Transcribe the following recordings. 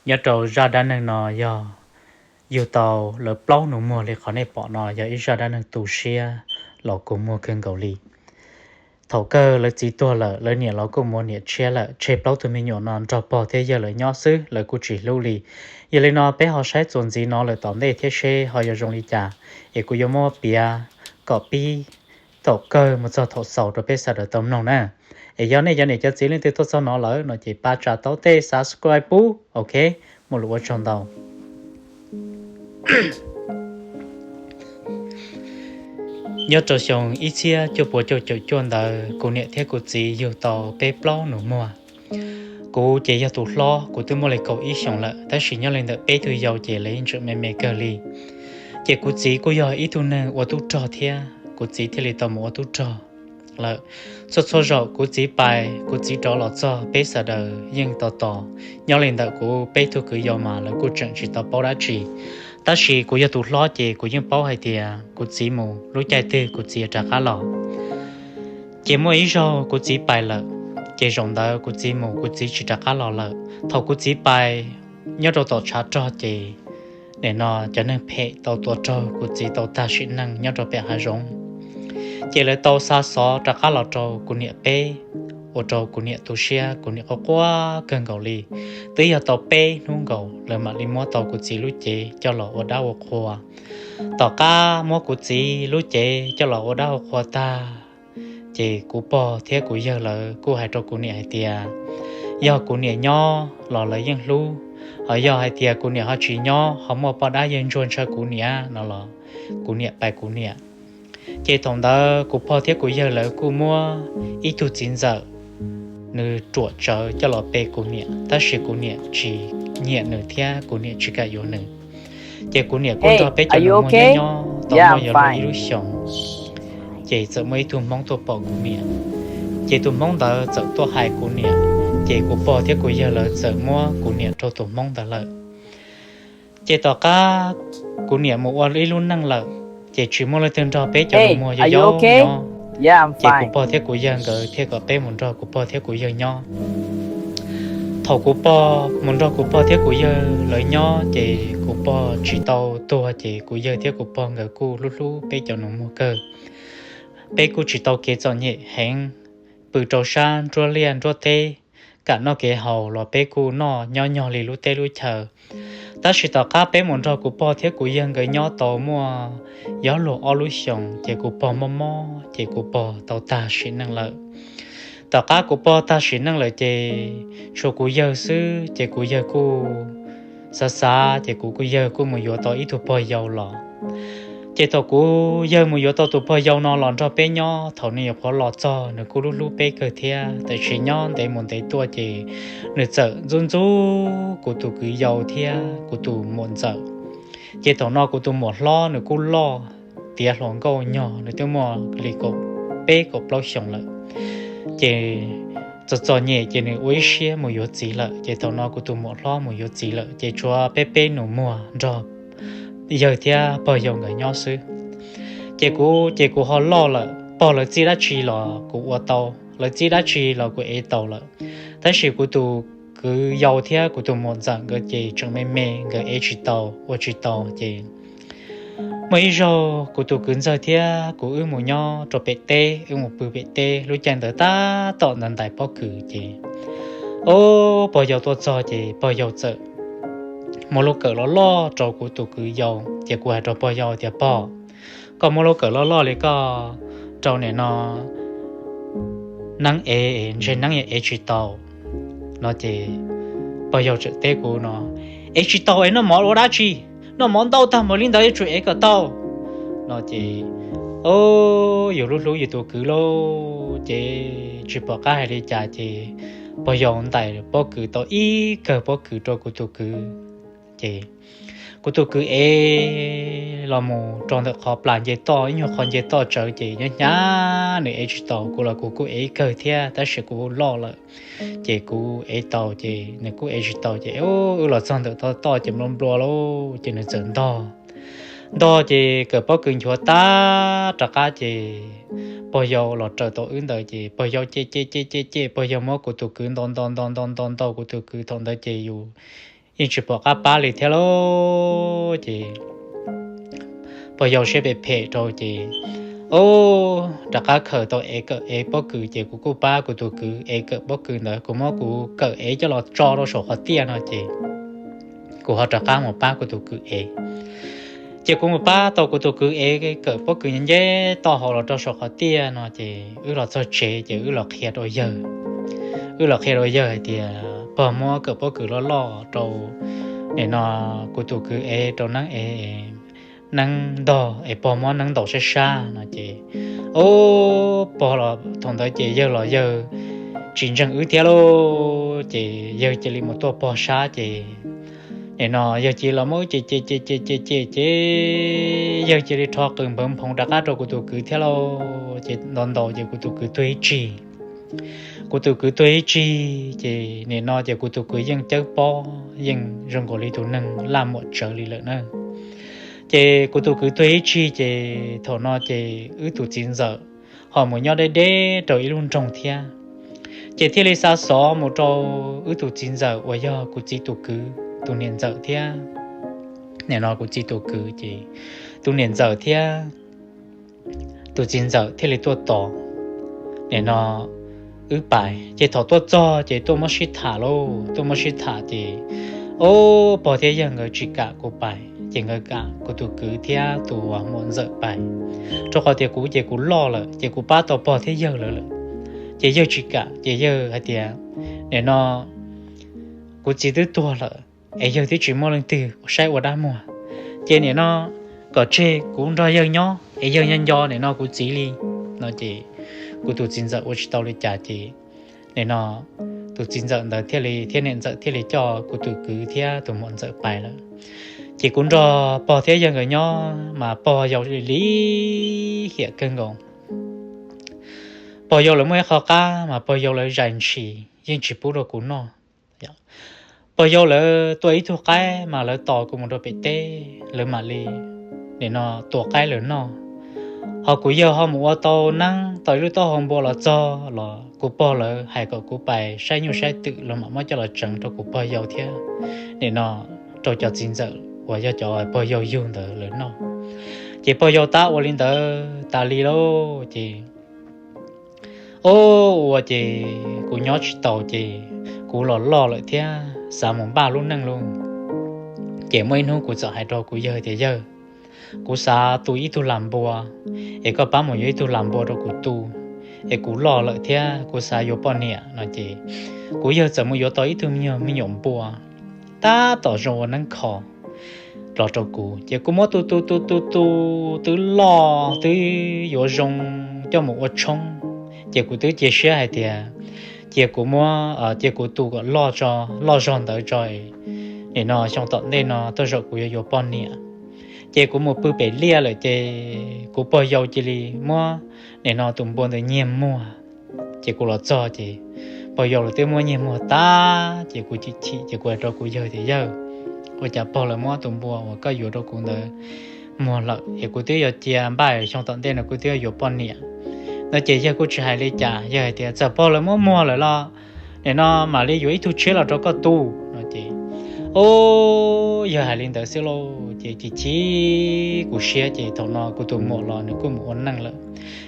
Nyob rau zaj dab neeg no yog yug tau lawv plaub nus muag li qhov nej pom no, yog ib zaj dab neeg tu siab los kua muag kawg nkaus li. Thaum kawg lawv txiv tuag lawm, lawv niam los kuj mus ua niam tshiab lawm, tseg plaub tug me nyuam no nrog pog thiab yawg lawv nyob xwb, lawv kuj tsis hlub li. Yog li no peb ho saib txuas ntxiv no lawm tom ntej thiab seb ho yuav zoo li cas, es kuv yuav muab piav kom pib thaum kawg mus txog thaum xaus rau peb sawv daws tau mloog na. Es yog nej cov niam cov txiv leej twg tuaj txog no lawm no ces pab tsa tau tej subscribe pub, ok, muaj lus ua tsaug ntau. Nyob rau xyoo ib txhiab cuaj puas cuaj caum cuaj ntawd, kuv niam thiab kuv txiv yug tau peb plaub nus muag. Kuv ces yog tus hlob, kuv twb muaj li kaum ib xyoos lawm, tab sis nyob li ntawm peb tug yau ces lawv yeej tseem me me kawg li. Ces kuv txiv kuj yog ib tug neeg ua tub rog thiab, kuv txiv thiaj li tau mus ua tub rog lawm. Txhua txhua zaum kuv txiv pais, kuv txiv rov los txog, peb sawv daws yeej tos tos. Nyob li ntawm kuv peb tug kwv yau mas lawv kuj tseem tsis tau paub dab tsi, tab sis kuv yog tus hlob ces kuv yeej paub hais tias kuv txiv mus lub caij twg kuv txiv rov qab los. Ces muaj ib zaug kuv txiv pais lawm, ces zaum ntawd kuv txiv mus kuv txiv tsis rov qab los lawm. Thaum kuv txiv pais nyob rau tom tshav rog ces nim no cov neeg phem tau tua raug kuv txiv tau tag sim neej nyob rau pem hav zoov. Ces lawv tau xa xov rov qab los rau kuv niam peb, ua rau kuv niam tu siab, kuv niam quaj quaj kawg nkaus li. Twb yog tau peb hnub nkaus lawv mam li muab tau kuv txiv lub cev coj los ua dab ua qhua. Tom qab muab kuv txiv lub cev coj los ua dab ua qhua tag, ces kuv pog thiab kuv yawg lawv kuj hais rau kuv niam hais tias yog kuv niam nyob los lawv yeej hlub, ho yog hais tias kuv niam ho tsis nyob ho muaj poj dab yawg ntsuag ntshaw kuv niam no los kuv niam pais kuv niam. Ces thaum ntawd kuv pog thiab kuv yawg lawv kuj muab ib tug txiv ntxawm nws ruam tsawv coj los pe kuv niam, tab sis kuv niam tsis nyiam nws thiab kuv niam tsis kam yuav nws. Ces kuv niam kuj nrog peb cov nus muag nyob nyob tau muaj yog luag ib lub xyoos, ces txawm muaj ib tug Hmoob tuaj pom kuv niam. Ces tus Hmoob ntawd txawm tuaj hais kuv niam, ces kuv pog thiab kuv yawg lawv txawm muab kuv niam rau tus Hmoob ntawd lawm. Ces tom qab kuv niam mus ua ib lub neej lawm, ces tsis muaj leej twg nrog peb cov nus muag yau yau nyob. Ces kuv pog thiab kuv yawg nkawd thiaj kom peb mus nrog kuv pog thiab kuv yawg nyob. Thaum kuv pog mus nrog kuv pog thiab kuv yawg lawv nyob ces kuv pog tsis tau tuag ces kuv yawg thiab kuv pog nkawd kuj hlub hlub peb cov nus muag kawg. Peb kuj tsis tau kev txom nyem heev, pw rau sab nruab liaj nruab teb, kam noj kev haus los peb kuj noj nyob nyog li lub teb lub chaw. Tab sis tom qab peb mus nrog kuv pog thiab kuv yawg nkawd nyob tau muaj yog luag ob lub xyoos ces kuv pog mob mob ces kuv pog tau tag sim neej lawm. Tom qab kuv pog tag sim neej lawm ces tshuav kuv yawg xwb ces kuv yawg kuj xav xav ces kuv kuj yawg kuj mus yuav tau ib tug pog yau los. Ces thaum kuv yawg mus yuav tau tus pog yau no los nrog peb nyob, thaum nws nyuam qhuav los txog nws kuj hlub hlub peb kawg thiab, tiam sis nyob ntev mus ntev tuaj ces nws txawm ntxub ntxub kuv tus kwv yau thiab kuv tus muam ntxawm. Ces thaum no kuv tus muam hlob nws kuj loj tiav hluas nkauj nyog nws twb muaj li kaum peb kaum plaub xyoos lawm. Ces txom txom nyem ces nws ua ib siab mus yuav txiv lawm, ces thaum no kuv tus muam hlob mus yuav txiv lawm ces tshuav peb peb nus muag nrog yawg thiab pog yau nkawd nyob xwb. Ces kuv ces kuv ho loj lawm, pog lawv txib dab tsi los kuv ua tau, lawv txib dab tsi los kuv ev tau lawm. Tab sis kuv tus kwv yau thiab kuv tus muam ntxawm nkawd ces tseem me me nkawd ev tsis tau ua tsis tau ces muaj ib zaug kuv tus kwv ntxawg thiab kuv wb mus nyob rau pem teb, wb mus pw pem teb, lub caij ntawd tab tom ntawd ntais pob kws ces, o, pog yau tuaj txog ces pog yau txawm muab lub kawm loj loj rau kuv tus kwv yau. Ces kuv hais rau pog yau tias, Pog, koj muab lub kawm loj loj li koj rau nim no neeb ev, ntshe neeb yeej ev tsis tau no ces pog yau txawm teb kuv no, Ev tsis tau es noj mov ua dab tsi? Noj mov ntau tag npaum li ntawd yuav tsum ev kom tau no ces, o, yus hlub hlub yus tus kwv lauj, ces tsis pom qab hais li cas ces pog yau ntais pob kws tau ib kawm pob kws rau kuv tus kwv. Ces kuv tus kwv ev los mus rau ntawm qhov plas nce toj, ib nyuag qhov nce toj tsawv ces nyob hnyav nws ev tsis tau, kuv los kuv kuj ev ib kawm thiab tab sis kuv loj lawm. Ces kuv ev tau ces nws kuj ev tsis tau ces wb los txog ntawm toj toj ces nplua nplua lauj ces nws txawm ntog. Ntog ces kawm pob kws nchuav tag rov qab ces pog yau los raws tau wb ntawd ces pog yau cem cem cem cem cem, pog yau muab kuv tus kwv ntaus ntaus ntaus ntaus ntaus ntaus kuv tus kwv, thaum ntawd ces yus yeej tsis pom qab pab li thiab lauj. Ces pog yau siab phem phem rau ces, ub, rov qab khaws tau ev kawm ev pob kws ces kuv kuj pab kuv tus kwv ev kawm pob kws ntawd, kuv muab kuv kawm ev coj los tso rau saum qhov tiaj no ces kuv ho rov qab mus pab kuv tus kwv ev. Ces kuv mus pab tau kuv tus kwv ev kawm pob kws nce toj hauv los rau saum qhov tiaj no ces wb los txog tsev ces wb los qhia rau yawg. Wb los qhia rau yawg hais tias pog muab kawm pob kws loj loj rau, nim no kuv tus kwv ev rau neeb ev, neeb ntog es pog muab neeb ntaus sab sab no ces, ub, pog los thaum ntawd ces yawg los yawg tsis ntseeg wb thiab lauj. Ces yawg cia li mus tuaj pog sab ces nim no yawg cia li los muab wb cem cem cem cem cem cem ces yawg cia li rho qws npawv nphoov rov qab rau kuv tus kwv thiab lauj. Ces ntaus ntaus ces kuv tus kwv tuag ib tsig. Kuv tus kwv tuag ib tsig ces nim no ces kuv tus kwv yeej cawb pob yeej zoo nkaus li tus neeg laj muam tsawv li lawm na. Ces kuv tus kwv tuag ib tsig ces thaum no ces wb tus txiv ntxawm ho mus nyob deb deb rau ib lub nroog thiab. Ces thiaj li xa xov mus rau wb tus txiv ntxawm uas yog kuv txiv tus kwv tus niam ntxawm thiab. Nim no kuv txiv tus kwv ces tus niam ntxawm thiab tus txiv ntxawm thiaj li tuaj tos nim no wb pais. Ces thaum tuaj txog ces tuaj muab sib tham lauj, tuaj muab sib tham ces, ub, pog thiab yawg nkawd tsis kam kuv pais ces nkawd kam kuv tus kwv thiab tus muam ntxawm pais, rau qhov tias kuv ces kuv loj lawm ces kuv pab tau pog thiab yawg lawv lawm. Ces yawg tsis kam ces yawg hais tias, nim no kuv txiv twb tuag lawm es yawg twb tsis muaj leej twg ua saib ua dab muag, ces nim no kom tseg kuv nrog yawg nyob es yawg nyob nco nim no kuv txiv li no ces kuv tus txiv ntxawm ua tsis tau li cas ces nim no tus txiv ntxawm ntawd thiaj li thiab niam ntxawm thiaj li coj kuv tus kwv thiab tus muam ntxawm pais lawm. Ces kuv nrog pog thiab yawg nkawd nyob mas pog yau li hiam kawg nkaus. Pog yau lawv muaj ib qho qab mas pog yau lawv zais ntshis yeej tsis pub rau kuv noj. Pog yau lawv tua ib tug qaib mas lawv tos kuv mus rau pem teb lawv mam li nim no tua qaib lawv noj. Ho kuv yawg ho mus ua tau neeb tau ib lub taub hau npua los txog los kuv pog lawv hais kom kuv pais saib nyuj saib twm los mam muab coj los tseev rau kuv pog yau thiab nim no rau cov txiv ntxawm uas yog cov pog yau yug ntawd lawv noj. Ces pog yau tab ua li ntawd tas li lauj ces, ub, ua ces kuv nyob tsis taus ces kuv los loj lawm thiab xav mus npaj lub neej lauj. Ces muaj ib hnub kuv txawm hais rau kuv yawg tias, yawg, kuv xav tu ib tug lam npua, es koj pab mus yuav ib tug lam npua rau kuv tu, es kuv loj lawm thiab kuv xav yuav poj niam no ces kuv yawg txawm mus yuav tau ib tug me nyuam npua tab tom zoo ua neeb kho los rau kuv ces kuv muab tu tu tu tu tu twb loj twb yuav zoo coj mus ua tshoob. Ces kuv twb cia siab hais tias cia kuv muab, cia kuv tu kom loj tso, loj zog ntawd tso, nim no xyoo tom ntej no tej zaum kuv yuav yuav poj niam. Ces kuv mus pw pem liaj lawm ces kuv pog yau cia li muab nim no tus npua ntawd nyiag muag. Ces kuv los txog ces pog yau lawv twb muab nyiag muag tag ces kuv chim chim ces kuv hais rau kuv yawg tias, yawg, ua cas pog lawv muab tus npua uas koj yuav rau kuv ntawd muag lawm es kuv twb yuav cia npaj xyoo tom ntej no kuv twb yuav yuav poj niam no ces yawg kuj tsis hais li cas, yawg hais tias txawm pog lawv muab muag lawm los nim no mam li yuav ib tug tshiab los rau koj tu no ces, o, yawg hais li ntawd xwb lauj ces chim chim kuv siab ces thaum no kuv tus muam los nws kuj mus ua neej lawm.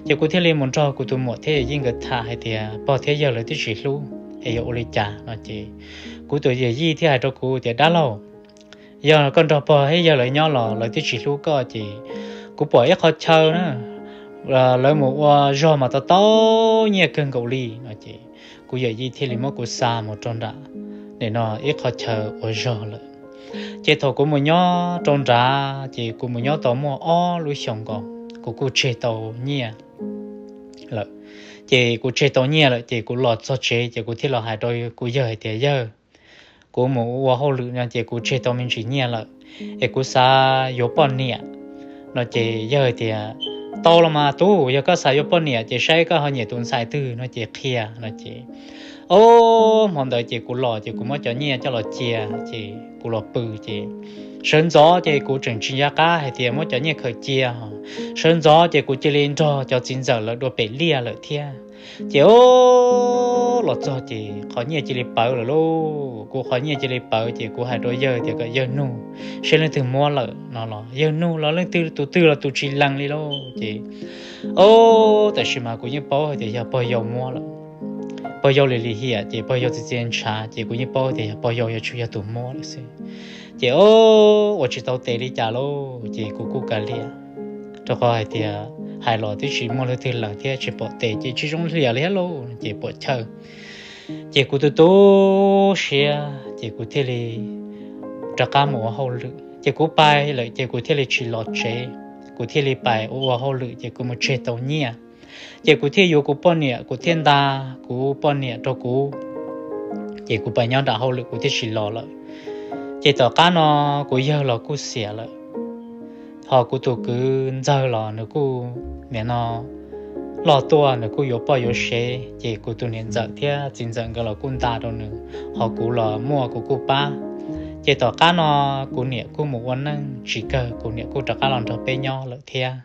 Ces kuv thiaj li mus nrog kuv tus muam thiab yawm yij nkawd tham hais tias pog thiab yawg lawv twb tsis hlub es yuav ua li cas no ces kuv tus yawm yij thiaj hais rau kuv tias dab laug, yog koj nrog pog thiab yawg lawv nyob los lawv twb tsis hlub koj ces kuv pom ib qho chaw na, lawv mus ua zog mas tau tau nyiaj kawg nkaus li no ces kuv yawm yij thiaj li muab kuv xa mus rau nram nim no ib qho chaw ua zog lawm. Ces thaum kuv mus nyob rau nrad ces kuv mus nyob tau muaj ob lub xyoos nkaus kuv kuj tseg tau nyiaj lawm. Ces kuv tseg tau nyiaj lawm ces kuv los txog tsev ces kuv thiaj los hais rau kuv yawg hais tias yawg, kuv mus ua hauj lwm no ces kuv tseg tau me ntsis nyiaj lawm es kuv xav yuav poj niam no ces yawg tias tau los mas tub, yog koj xav yuav poj niam ces saib koj ho nyiam tus ntxhais twg no ces qhia no ces, o, hmo ntawd ces kuv los ces kuv muab cov nyiaj coj los cia ces kuv los pw ces sawv ntxov ces kuv tseem tsis nco qab hais tias muab cov nyiaj khaws cia, sawv ntxov ces kuv cia li nrog cov txiv ntxawm lawv dua pem liaj lawm thiab. Ces o, los txog ces qhov nyiaj cia li pawv lawm lauj. Kuv qhov nyiaj cia li pawv ces kuv hais rau yawg tias kom yawg nug seb leej twg muab lawm no los yawg nug los leej twg tus twg los tus tsis lees li lauj. Ces o, tab sis mas kuv yeej paub hais tias yog pog yau muab lawm. Pog yau lim lim hiam ces pog yau txias txias ntshav ces kuv yeej paub tias yog pog yau yuav tsum yog tus muab lawm xwb. Ces o, ua tsis tau tes li cas lauj ces kuv kuj kav liam, rau qhov hais tias hais los twb tsis muaj leej twg lees thiab tsis pom tes ces tsis zoo liam li thiab lauj ces puam chawj. Ces kuv tu tu siab ces kuv thiaj li rov qab mus ua hauj lwm ces kuv pais lawm ces kuv thiaj li tsis los tsev. Kuv thiaj li pais ua ua hauj lwm ces kuv mus tseg tau nyiaj. Ces kuv thiaj yuav kuv poj niam, kuv thiaj nta kuv poj niam rau kuv. Ces kuv pais nyob nram hauj lwm kuv thiaj tsis los lawm. Ces tom qab no kuv yawg los kuj xiam lawm, ho kuv tus kwv ntxawg los nws kuj nim no loj tuaj nws kuj yuav poj yuav sev ces kuv tus niam ntxawm thiab txiv ntxawm nkawd los kuj nta rau nws, ho kuv los muaj kuv kuj pab. Ces tom qab no kuv niam kuj mus ua neej tsis kawg kuv niam kuj rov qab los nrog peb nyob lawm thiab.